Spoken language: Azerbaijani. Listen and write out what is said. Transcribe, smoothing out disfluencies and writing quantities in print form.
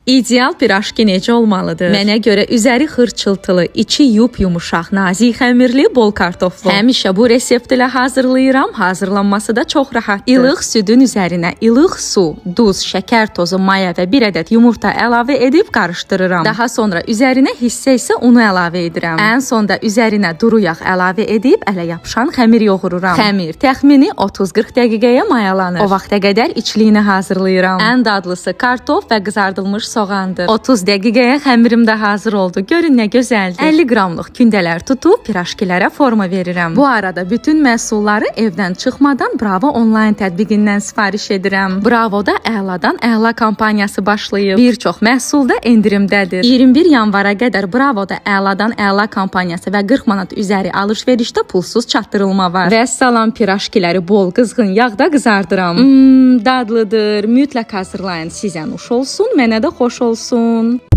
İdeal piraşki necə olmalıdır? Mənə görə üzəri xırçıltılı, içi yup-yumuşaq, nazik xəmirli, bol kartoflu. Həmişə bu resept ilə hazırlayıram. Hazırlanması da çox rahatdır. İlıq südün üzərinə ilıq su, duz, şəkər tozu, maya və bir ədəd yumurta əlavə edib qarışdırıram. Daha sonra üzərinə hissə-hissə unu əlavə edirəm. Ən sonda üzərinə duru yağ əlavə edib ələ yapışan xəmir yoğururam. Xəmir təxmini 30-40 dəqiqəyə mayalanır. O vaxta qədər içliyini hazırlayıram. Ən dadlısı kartof və qızardılmış soğandır. 30 dəqiqəyə xəmirim də hazır oldu. Görün nə gözəldir. 50 qramlıq kündələr tutub piraşkilərə forma verirəm. Bu arada bütün məhsulları evdən çıxmadan Bravo onlayn tətbiqindən sifariş edirəm. Bravoda əladan əla kampaniyası başlayıb. Bir çox məhsul da endirimdədir. 21 yanvara qədər Bravoda əladan əla kampaniyası və 40 manat üzəri alış-verişdə pulsuz çatdırılma var. Və salam piraşkiləri bol qızğın yağda qızardıram. Dadlıdır. Mütləq hazırlayın. Sizə nuş olsun, mənə də xoş olsun.